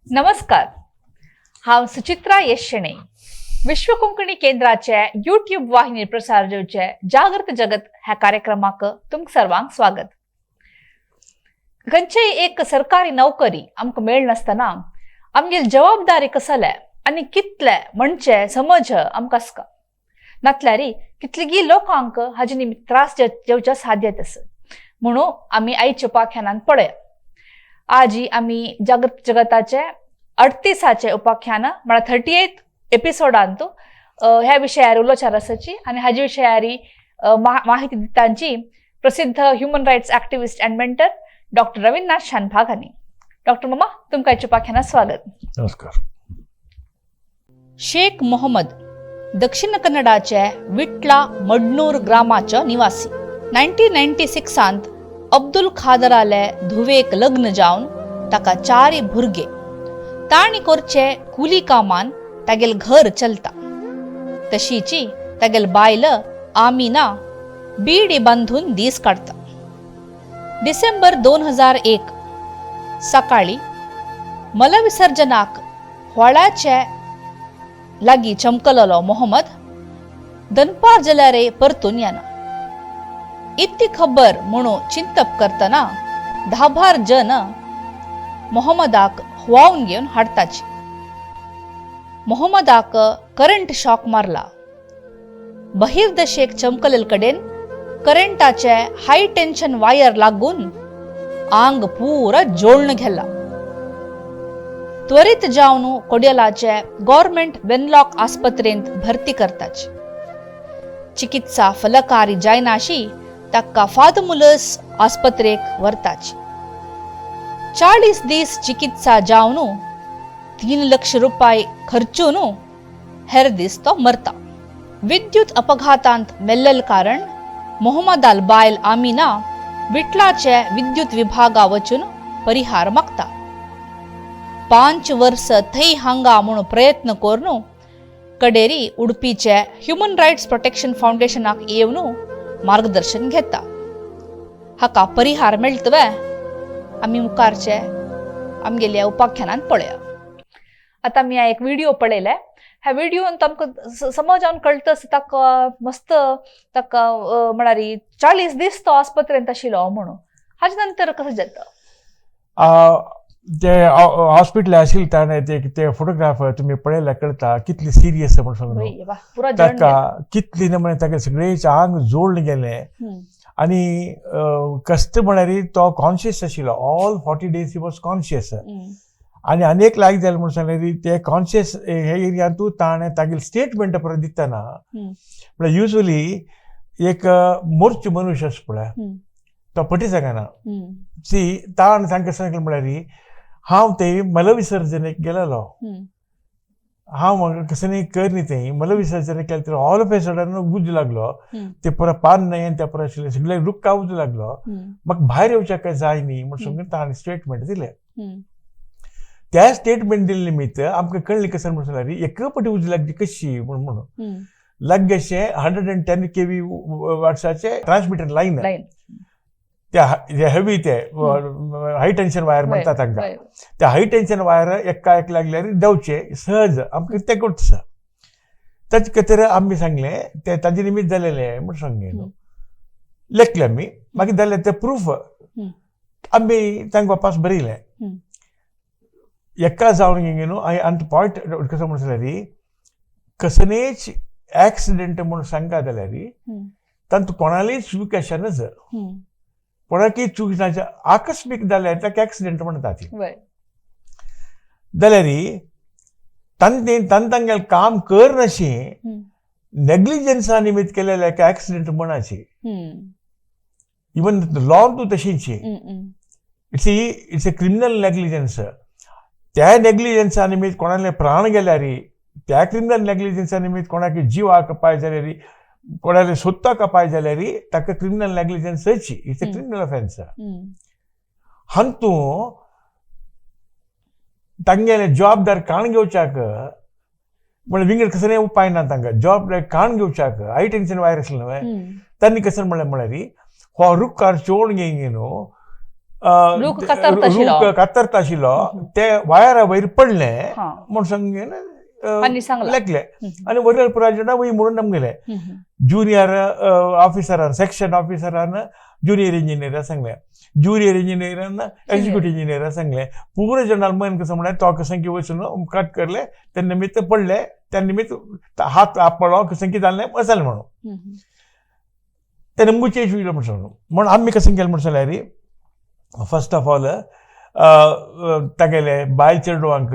नमस्कार, हांव सुचित्रा येशणे, विश्व कोंकणी केंद्राचे युट्यूब वाहिनीर प्रसार जावचे जागृत जगत ह्या कार्यक्रमाक तुमकां सर्वांक स्वागत. खंयचेय एक सरकारी नोकरी आमकां मेळनासतना आमगेली जबाबदारी कसले आनी कितले म्हणचे समज आमकां आसका नातल्यार कितलीगी लोकांक हाजे निमित्त त्रास जेवच्या साध्यत आसा म्हणून आमी आयच्या उपाख्यानान पळया. आजी आमी जागृत जगताचे 38चे उपाख्यान म्हळ्यार 38 एपिसोडांत ह्या विशयार उलोवचार आसाची आनी हाजे विशयारी माहिती दितांची प्रसिद्ध human rights activist and mentor doctor Ravindranath Shanbhag हांणी. डॉक्टर मामा, तुमकां आयच्या उपाख्यानात स्वागत. नमस्कार. शेख मोहम्मद दक्षिण कन्नडाचे विटला मडनूर ग्रामाचो निवासी. 1996त अब्दुल खादराले धुवेक लग्न जावन ताका चारी भुरगे. ताणी करचे कुली कामान तागेल घर चलता. तशीची तागेल बायल आमिना बीडी बांधून दीस काडता. डिसेंबर 2001 सकाळी मलविसर्जनाक होळाचे लागीं चमकललो मोहम्मद दनपार जाल्यार परतून येना. इतली खबर म्हणून चिंतप करतना धाभार जन मोहम्मदाक हुवावन घेवन हाडताची. मोहम्मदाक करंट शॉक मारला. बहिर्दशेक चमकलेल कडेन करंटाचे हाय टेन्शन वायर लागून आंग पुरा जोडण घेला. त्वरित जावन कोड्यलाचे गव्हर्मेंट वेनलॉक आस्पत्रेंत भरती करताची. चिकित्सा फलकारी जायनाशी ताका फादमुलस आस्पत्रेक व्हरताची. 40 दीस चिकित्सा जावन 3 लक्ष रुपये खर्चून हेर दीस तो मरता. विद्युत अपघातांत मेल्लेल कारण मोहम्मदाल बायल आमिना विटलाचे विद्युत विभागा वचून परिहार मागता. 5 वर्स थंय हांगा म्हूण प्रयत्न करून कडेरी उडपीचे ह्युमन रायट्स प्रोटेक्शन फावंडेशनाक येवन मार्गदर्शन घेता. हाका परिहार मेळटवे आमी मुखारचे आमगेल्या उपाख्यानान पळया. आतां आमी एक व्हिडिओ पळयले. ह्या व्हिडिओन आमकां समज जावन कळटा ताका मस्त ताका म्हळ्यार 40 दीस तो आस्पत्रेंत आशिल्लो म्हणून. हाजे नंतर कसं जाता? ते हॉस्पिटल आशिल्ले ताणें ते ते फोटोग्राफ तुमी पळयल्यार कळटा कितली सिरियस म्हण सांगून. वय, वा, पुरा जळण. ताका कितली ना म्हळ्यार ताका सगळें आंग जोडून गेलें. आनी कस्ट म्हळ्यार तो कॉन्शियस आशिल्लो. All 40 days he was conscious. आनी अनेक लायक जालें म्हूण सांगलें, ते कॉन्शियस हे एरियांतू ताणें तागेले स्टेटमेंट परत दितना, म्हळ्यार युजली एक मोर्च मनुष्य आसा पळय, तो फटी सांगना. सी, ताण तांकां सांगलें म्हळ्यार हांव ते मलविसर्जनेक गेलेलो. हांव म्हाका कसं न्ही कर न्ही तें मलविसर्जन केलें तर ऑल ऑफ ए सडन उजो लागलो. ते पुरा पान न्हय आनी त्या पुरा आशिल्लें सगळें रुक्का उजो लागलो. म्हाका भायर येवच्याक काय जाय न्ही म्हण सांगून ताणें स्टेटमेंट दिलें. त्या स्टेटमेंट दिले निमित्त आमकां कळ्ळें कसं म्हण सांगल्यार एक पटी उजो लागली कशी म्हण म्हणून. लागेशे 110 kV वाट्साचे ट्रान्समिटर लायन, लायन. त्या हेवी ते हाय टेन्शन वायर म्हणटा तांकां, त्या हाय टेन्शन वायर एका एक लागल्यार देंवचे सहज आमकां तें करता. ताचे खातीर आमी सांगलें ते ताजे निमित्त जालेलें म्हूण सांगलें न्हू. लेखलें आमी. मागीर जालें तें प्रूफ आमी तांकां वापस बरयलें. एका जावन गे न्हू आनी पॉयंट कसो म्हण जाल्यार कसलेच एक्सिडंट म्हूण सांगता जाल्यार तातूंत कोणालीय चूक आसनच. कोणाकय चूक ना, आकस्मीक जाल्यार ताका एक्सिडंट म्हणटा ती. जाल्यार तांचे तांगेलें काम कर नाशी नेग्लिजन्सा निमित्त केलेलें एका एक्सिडंट म्हणाची. इवन लॉ तूं तशीच. हम्म, हम्म. It's a criminal negligence. त्या नेग्लिजन्सा निमित्त कोणाले प्राण गेल्यार, त्या क्रिमिनल नेग्लिजन्सा निमित्त कोणाक जिवाक अपाय जाल्यार, कोणाले स्वताक अपाय जाल्यार ताका क्रिमिनल नेग्लिजन्सच. It's a criminal offence. हातूं तांगेले जबाबदार काण घेवच्याक म्हळ्यार विंगड कसले उपाय ना. तांकां जबाबदार काण घेवच्याक हाय टेन्शन वायर आसलें न्हय. तांणी कशें म्हणलें म्हळ्यार हो रुखार चोवन गे न्हू रूख कातरता आशिल्लो. रूख कातरता आशिल्लो ते वायरा वयर पडले म्हूण सांगून आनी सांगलां. लेखले आनी वयर पुरा वयर म्हणून आमगेले ज्युनियर ऑफिसरान, सेक्शन ऑफिसरान ज्युनियर इंजिनियरा सांगलें, ज्युनियर इंजिनियरान एक्झिक्युटिव्ह इंजिनियरा सांगलें. पुरो जणां मन कसं म्हळ्यार तो कसं की वचून कट करले ते निमित्त पडले, त्या निमित्त हात आपडलो कसं की जालें असेल म्हणून ते निंबूचे वयलो म्हण सांगलो. म्हण आमी कसं केलें म्हण सांगल्यार फर्स्ट ऑफ ऑल तागेले बायल चेडवांक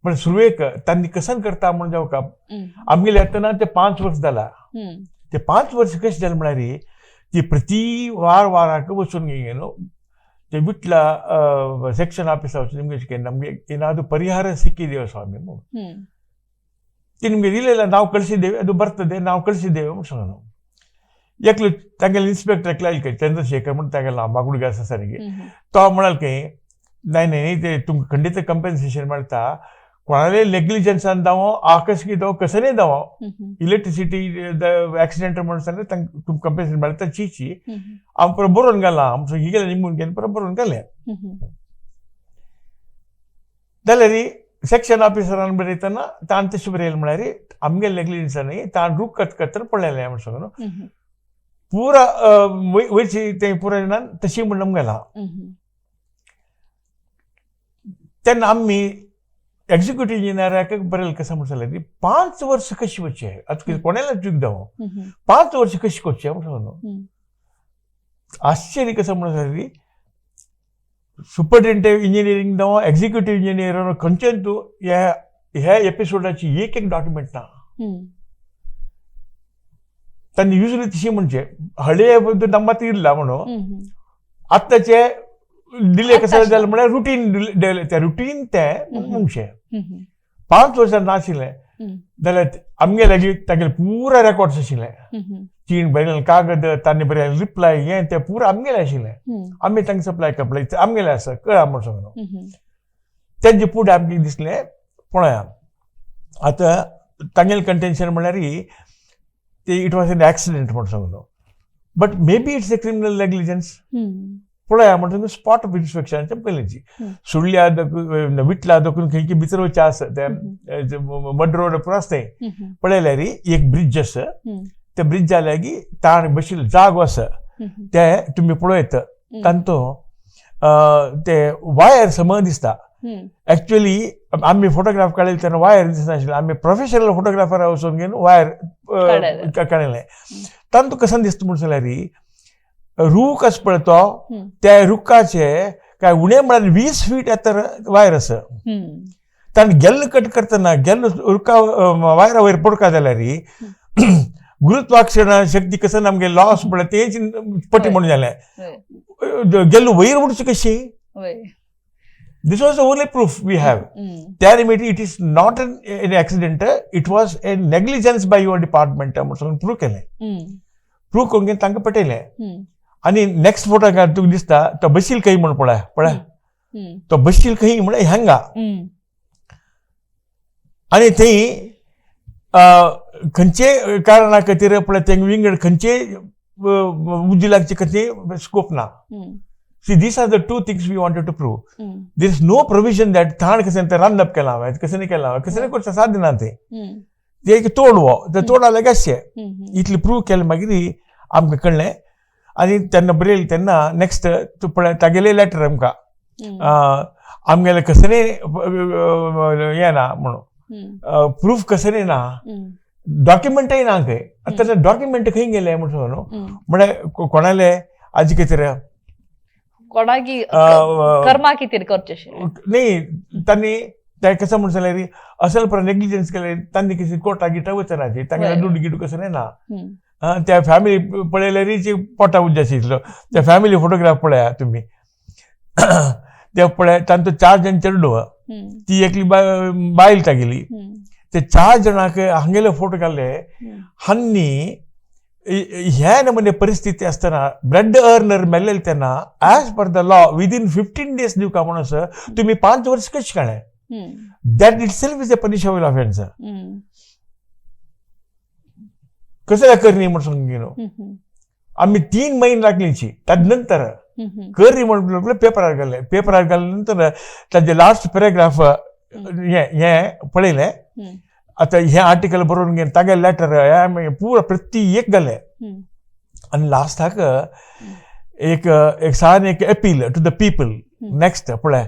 पण सुरवेक तांणी कसन करता म्हण जावं आमगेले येतना ते 5 वर्स जाला. ते 5 वर्स कशें जालें म्हळ्यार ती प्रति वार वाराक वचून न्हू ते विटला सेक्शन ऑफिसा वचून ನಿಮಗೆ ನಮಗೆ ಏನಾದರೂ ಪರಿಹಾರ ಸಿಕ್ಕಿದೆಯೋ ಸ್ವಾಮಿ, ತಿ ನಿಮಗೆ ಇಲ್ಲ ನಾವು ಕಳಿಸಿದ್ದೇವೆ, ಅದು ಬರ್ತದೆ, ನಾವು ಕಳಿಸಿದ್ದೇವೆ ಅಂತ ನಾವು एकलो तागेले इन्स्पेक्टर एकलो आयले चंद्रशेखर म्हणून तागेलो मागुडगे आसा सारकी, तो म्हणाल की नाही नाही ते तुमकां खंडीत कंपेन्सेशन मेळटा, कोणाले नेग्लिजन्सान जावं आकस्मीक जावं कसलेय जावं इलेक्ट्रिसिटी एक्सिडेंट म्हणून सांगलें तांकां तुमकां कंपेन्सेशन मेळटा चिची हांव परत बरोवन घालां आमचो ही गेलें निमून घेवन परत बरोवन घालें. जाल्यार सेक्शन ऑफिसरान बरयतना ताण तशें बरयलें म्हळ्यार आमगे नेग्लिजन्सान ताण रूख कट करतना पडलेलें म्हण सांगून पुरा वयची ते पुरा जाणान तशी म्हणून गेला. तेन्ना आमी एक्झिक्युटिव्ह इंजिनियराक बरयलें कसं म्हण सांगलें ती 5 वर्स कशी वचचें आतां कितें कोणाला चूक जावं 5 वर्स कशी करचें म्हण सांगलो. आश्चर्य कसं म्हण सांगलें सुपरिटेंडेंट इंजिनियरींग जावं एक्झिक्युटिव्ह इंजिनियर खंयच्यान तूं ह्या एपिसोडाची एक एक डॉक्युमेंट ना. तांणी युजली तशी म्हणजे हळे नम्मत इरला म्हणून आत्ताचे डिले कसं जालें म्हळ्यार रुटीन ते रुटीन ते म्हणचे 5 वर्सां नाशिल्लें जाल्यार आमगे लागीं तागेले पुरा रेकॉर्ड्स आशिल्ले, चीन बरयलें कागद तांणी बरयलें रिप्लाय हें तें पुरा आमगेलें आशिल्लें, आमी तांकां सप्लाय करपा आमगेलें आसा कळा म्हण सांगलो. तेंचे फुडें आमकां दिसलें पळया आतां तांगेलें कंटेन्शन म्हळ्यार ते it was an accident म्हण सांगलो, but maybe it's a criminal negligence. पळया म्हणटा स्पॉट ऑफ इन्स्पेक्शनाचे पयलींची सुडल्या दखून विटला दखून खंयची भितर वचचें आसा ते मड रोड पुरो आसा थंय पळयल्यार एक ब्रिज आसा, त्या ब्रिजा लागीं ताण बशिल्लो जागो आसा ते तुमी पळयत तांचो ते वायर समज दिसता. एक्चुअली आमी फोटोग्राफ काडले तेन्ना वायर दिसनाशिल्ले, आमी प्रोफेशनल फोटोग्राफर वचून घेवन वायर काडलें. तांतू कसं दिसता म्हण सांगल्यार रूख आसा पळय तो त्या रुखाचे काय उणें म्हळ्यार 20 फीट येतर वायर आसा. ताणें गेल्ल कट करतना गेल्ल रुखा वायरा वयर पडका जाल्यार गुरुत्वाकर्षण शक्ती कसं आमगे लॉस पळय तेच पटी म्हणून जालें गेल्ल वयर उडची कशी. This was the only proof we have. त्या निमित्त it is not an accident, it was a negligence by your department म्हणून प्रूव केलें. प्रूव करून तांकां पटयलें. आनी नेक्स्ट फोटो तुका दिसता तो बशील खंय म्हण पळय पळय तो बशील खंय म्हळ्यार हांगा आनी थंय खंयचे कारणा खातीर पळय तेंका विंगड खंयचे उजी लागचे खंयचे स्कोप ना. See, these are the two things we wanted to prove. There is no provision that थाण कशें तें रांदप केलां हांवें कशें केलां हांवें कशें करचें साध्य ना तें तें एक तोड हो तें तोड लागीं आसचें इतलें प्रूव केलें मागीर आमकां कळ्ळें. आनी तेन्ना बरयलें तेन्ना नेक्स्ट तूं पळय तागेलें लेटर आमकां आमगेलें कसलें हें ना म्हणून प्रूफ कसलें ना, डॉक्युमेंटय ना खंय. आतां डॉक्युमेंट खंय गेले म्हण सांगू न्हू म्हळ्यार कोणाले आजी कितें कोणाकी कर्मा कितें करचें न्ही तांणी ते कसं म्हण सांगल्यार असल पर नेग्लिजन्स केलें तांणी कशी कोर्टा गिटा वचना तांगेले दुडू गिडू कसलें ना. त्या फॅमिली पळयल्यार पोटा उज्ज आशिल्लो त्या फॅमिली फोटोग्राफ पळया तुमी ते पळय तांचो 4 जाण चेडू ती एकली बायल तागेली ते 4 जाणांक हांगेले फोटो काडले. हांणी ह्या नमुने परिस्थिती आसतना ब्रेड अर्नर मेल्लेले तेन्ना as per the law within 15 days दिवका म्हणून तुमी 5 वर्स कशें काडलें. That itself is a punishable offence. कसं करणी म्हण सांग न्हू आमी 3 म्हयने लागलीची ताजे नंतर करी म्हण पेपरार घाले. पेपरार घाले नंतर ताजे लास्ट पॅराग्राफ हें हें पळयलें. आतां हें आर्टिकल बरोवन घेवन तागे लेटर हें पुरा प्रति एक घालें. आनी लास्टाक एक एक सान एक appeal to the people. Next पळय.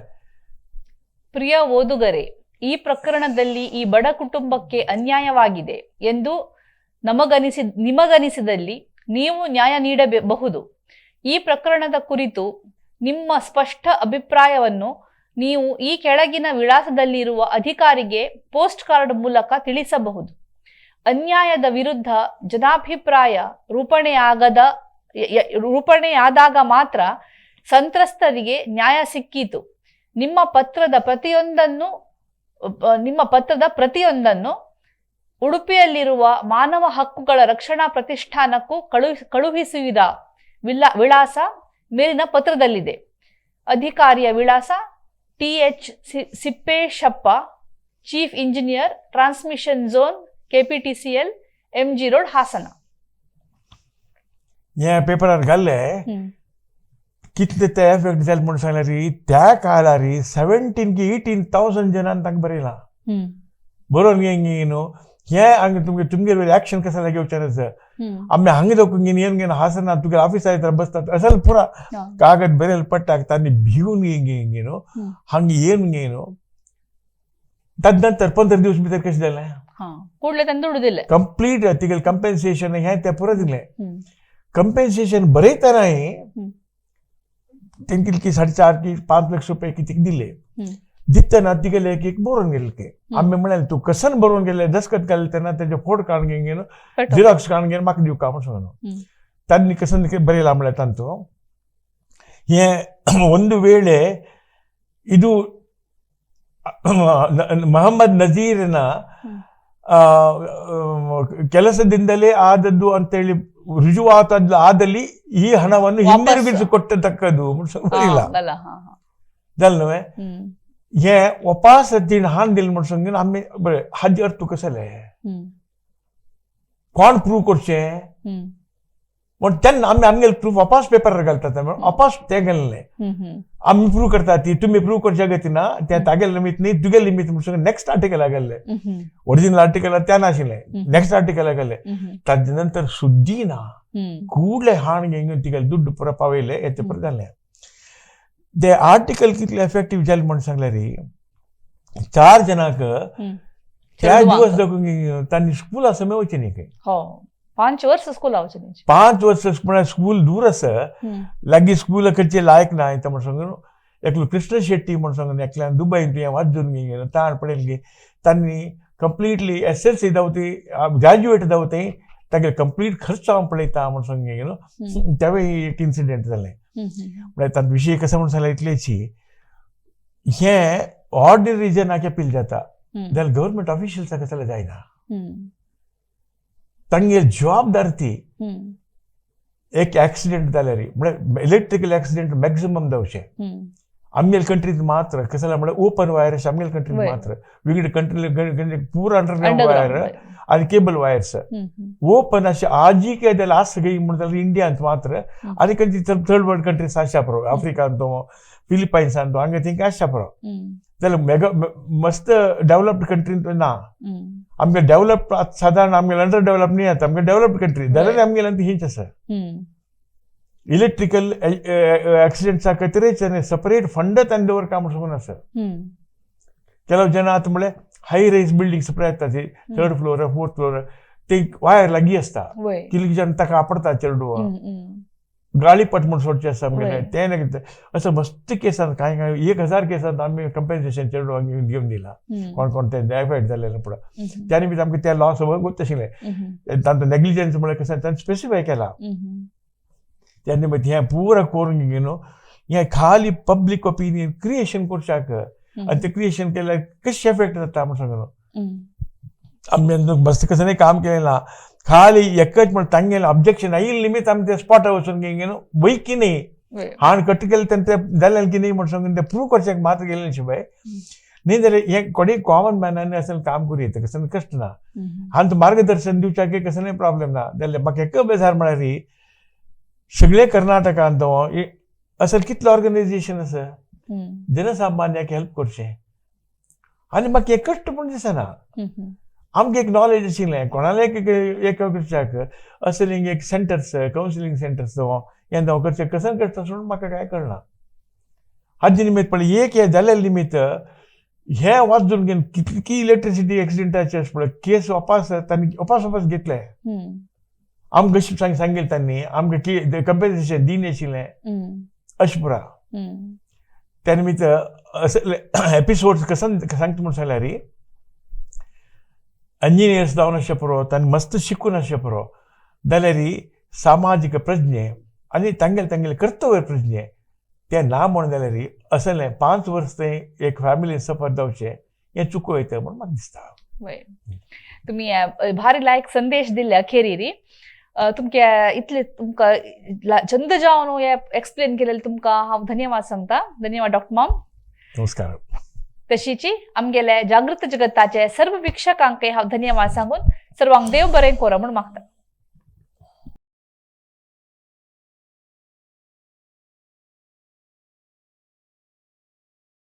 ಪ್ರಿಯ ಓದುಗರೆ, ಈ ಪ್ರಕರಣದಲ್ಲಿ ಈ ಬಡ ಕುಟುಂಬಕ್ಕೆ ಅನ್ಯಾಯವಾಗಿದೆ ಎಂದು ನಿಮಗನಿಸಿದಲ್ಲಿ ನೀವು ನ್ಯಾಯ ನೀಡಬಹುದು. ಈ ಪ್ರಕರಣದ ಕುರಿತು ನಿಮ್ಮ ಸ್ಪಷ್ಟ ಅಭಿಪ್ರಾಯವನ್ನು ನೀವು ಈ ಕೆಳಗಿನ ವಿಳಾಸದಲ್ಲಿರುವ ಅಧಿಕಾರಿಗೆ ಪೋಸ್ಟ್ ಕಾರ್ಡ್ ಮೂಲಕ ತಿಳಿಸಬಹುದು. ಅನ್ಯಾಯದ ವಿರುದ್ಧ ಜನಾಭಿಪ್ರಾಯ ರೂಪಣೆಯಾದಾಗ ಮಾತ್ರ ಸಂತ್ರಸ್ತರಿಗೆ ನ್ಯಾಯ ಸಿಕ್ಕೀತು. ನಿಮ್ಮ ಪತ್ರದ ಪ್ರತಿಯೊಂದನ್ನು ಉಡುಪಿಯಲ್ಲಿರುವ ಮಾನವ ಹಕ್ಕುಗಳ ರಕ್ಷಣಾ ಪ್ರತಿಷ್ಠಾನಕ್ಕೂ ಕಳುಹಿಸುವಿರ ವಿಳಾಸ ಮೇಲಿನ ಪತ್ರದಲ್ಲಿದೆ. ಅಧಿಕಾರಿಯ ವಿಳಾಸ TH Sippeshappa, chief engineer, transmission zone, KPTCL, MG road, Hassan. हें पेपरार घाल्लें. कितले ते एफेक्ट जाले म्हूण सांगल्यार त्या काळार 17 की 18,000 जणांनी तांकां बरयलां. बरोवन गे न्हू हें हांगा तुमगे तुमगेर एक्शन कसं घेवचें आसा. आमी हांगा दाखोवन घेवन येवन घेवन हासना तुगे ऑफिसार येता बसतात असल पुरा कागद बरयल पडटा. तांणी भिवन गे न्हू हांगा येवन गे न्हू. तद नंतर 15 दिवस भितर कशें जालें, ಕೂಡಲೇ ತಂದು ದುಡ್ಡು कंप्लीट तिगेलें कंपेन्सेशन हें तें पुरो दिलें. कंपेन्सेशन बरयतनाय तेंकां की 4.5 की 5 लाख रुपये कितें दिले. दितना तिगेले एक एक बरोवन गेले ते. आमी म्हळ्यार तूं कसन बरोवन गेले, दस्खत घाले तेन्ना तेजे फोट काडून घेवन झिरॉक्स काडून घेवन म्हाका दिवका म्हूण सांगलो. तांणी कसन बरयलां म्हळ्यार तांचो हें ಒಂದು ವೇಳೆ ಇದು ಮೊಹಮ್ಮದ್ ನಜೀರಿನ ಕೆಲಸದಿಂದಲೇ ಆದದ್ದು ಅಂತೇಳಿ ರುಜುವಾತ ಆದಲ್ಲಿ ಈ ಹಣವನ್ನು ಹಿಂದಿರುಗಿಸಿಕೊಟ್ಟತಕ್ಕದ್ದು ಇಲ್ಲ जालें. हें वपास तीण हान दिलें म्हण सांगून आमी बरें हाजे अर्थ तुका कसलें कोण प्रूव करचें म्हण तेन्ना आमी आमगेले प्रूफ वापास पेपरार घालतात. वापास तें घाललें आमी प्रूव करता ती तुमी प्रूव करच्या गती ना तें तागेले निमित्त न्ही तुगेले निमित्त म्हण सांगून नेक्स्ट आर्टिकल घाल्लें. ओरिजिनल आर्टिकल तें नाशिल्लें, नेक्स्ट आर्टिकल घाल्लें. ताजे नंतर सुद्दी ना ಕೂಡಲೇ हाण घेवन तिगेले दुड्ड पुरो पावयले हें पुरो जालें. ते आर्टिकल कितले एफेक्टीव जालें म्हण सांगल्यार 4 जणांक त्या दिवस दाखोवन तांणी स्कूल आसा वचचें न्ही खंय. 5 वर्स स्कूल वचचें न्ही. 5 वर्स म्हळ्यार स्कूल दूर आसा, लागीं स्कूल करचें लायक ना येता म्हण सांगून एकलो कृष्ण शेट्टी म्हण सांगून एकल्यान दुबय तुवें वाजून घेवन ताण पडयली. तांणी कंप्लिटली SLC दावती ग्रॅज्युएट दावती तागेले कंप्लीट खर्च हांव पळयता म्हण सांगून घेवन तेवूय एक इन्सिडंट जालें. म्हळ्यार तांचो विशय कसो म्हण सांगल्यार इतलेची हें ऑर्डिनरी जनाक अपील जाता जाल्यार गव्हर्मेंट ऑफिशियल्साक जाल्यार जायना. तांगेली जबाबदारी ती एक ऍक्सिडेंट जाल्यार म्हळ्यार इलेक्ट्रिकल ऍक्सिडेंट मॅक्झिमम जावचें आमगेले कंट्रीत मात्र कशें जाल्यार म्हळ्यार ओपन वायर अशें आमगेले कंट्रीत मात्र विंगड कंट्री पूरा अंडरग्रावंड वायर आनी केबल वायर्स ओपन अशें आजी काय जाल्यार आसा सगळी म्हणटा जाल्यार इंडियांत मात्र. आनी खंयची थर्ड वर्ल्ड कंट्रीज आसच्या पुरो, आफ्रिकांत फिलिपायन्सांत हांगा थिंगा आसच्या पुरो. जाल्यार मेगा मस्त डेव्हलप्ड कंट्रीन ना. आमगे डेव्हलप सादारण आमगे अंडर डेव्हलप न्ही जाता, आमगे डेव्हलप्ड कंट्री जाल्यार आमगेले हीच आसा. इलेक्ट्रिकल ऍक्सिडेंट्सा खातीरच सेपरेट फंड तांणी दवरका म्हूण सांगून आसा. ಕೆಲವು ಜನ आतां म्हळ्यार हाय रायज बिल्डिंग्स पळय येता ती थर्ड फ्लोर फोर्थ फ्लोर ते वायर लागीं आसता. कितले जाण ताका आपडता चेडू गाळीपट म्हूण सोडचें आसता आमगेलें तें नाही असं मस्त केसान कांय कांय 1000 केसान आमी कंपेन्सेशन चेडवांक घेवन दिलां. कोण कोण ते एफेक्ट जाल्ले पळय त्या निमित्त आमकां ते लॉ सगळें गोत आशिल्लें. तांचो नेग्लिजन्स म्हळ्यार कशें तांणी स्पेसिफाय केला. त्या निमित्त हें पुरा करून न्हू हें खाली पब्लीक ओपिनियन क्रिएशन करच्याक आनी तें क्रिएशन केल्यार कशें एफेक्ट जाता म्हूण सांगू आमी मस्त कसं काम केलें ना. खाली एकच म्हण तांगेलें ऑब्जेक्शन आयिल्लें निमित्त आमी ते स्पॉटार वचून घेवन वय की न्ही हाण कट केलें तें तें जालें की न्ही म्हण सांगून तें प्रूव करचें मात्र गेलें शिवाय न्ही जाल्यार हें कोणीय कॉमन मॅनान असें काम करूं येता कसलें कश्ट ना. हांचो मार्गदर्शन दिवच्याक कसलें प्रॉब्लेम ना. जाल्यार म्हाका एक बेजार म्हळ्यार सगळे कर्नाटकांत असल कितलें ऑर्गनायझेशन आसा जनसामान्याक हेल्प करचें आनी म्हाका हें कश्ट म्हूण दिसना. आमकां एक नॉलेज आशिल्लें कोणालें एक एक करच्याक असलें एक सेंटर्स, कावन्सिलींग सेंटर्स हें जावं करचें कसन करता म्हणून म्हाका कांय कळना. हाजे निमित्त पळय एक हें जाल्ले निमित्त हें वाजून घेवन कितली इलेक्ट्रिसिटी एक्सिडंटाचे अशें पळय केस वापस तांणी वापस वापस घेतले. आमकां कशें सांगिल्लें तांणी आमकां की कंपेन्सेशन दिन आशिल्लें अशें पुरा. त्या निमित्त असले एपिसोड्स कसन सांगता म्हूण सांगल्यार इंजिनियर्स जावन अशें पुरो तांणी मस्त शिकून अशें पुरो जाल्यार सामाजीक प्रज्ञे आनी तांगेले तांगेले कर्तव्य प्रज्ञे तें ना म्हण जाल्यार असलें 5 वर्स थंय एक फॅमिली सफर जावचें हें चुको येता म्हूण म्हाका दिसता. वय, तुमी भारी लायक संदेश दिले अखेरीरी. तुमके इतले तुमकां चंद जावन हे एक्सप्लेन केलेले तुमकां हांव धन्यवाद सांगता. धन्यवाद डॉक्टर माम. नमस्कार. तशीची आमगेले जागृत जगताचे सर्व वीक्षकांकय हांव धन्यवाद सांगून सर्वांक देव बरें कोरो म्हूण मागता.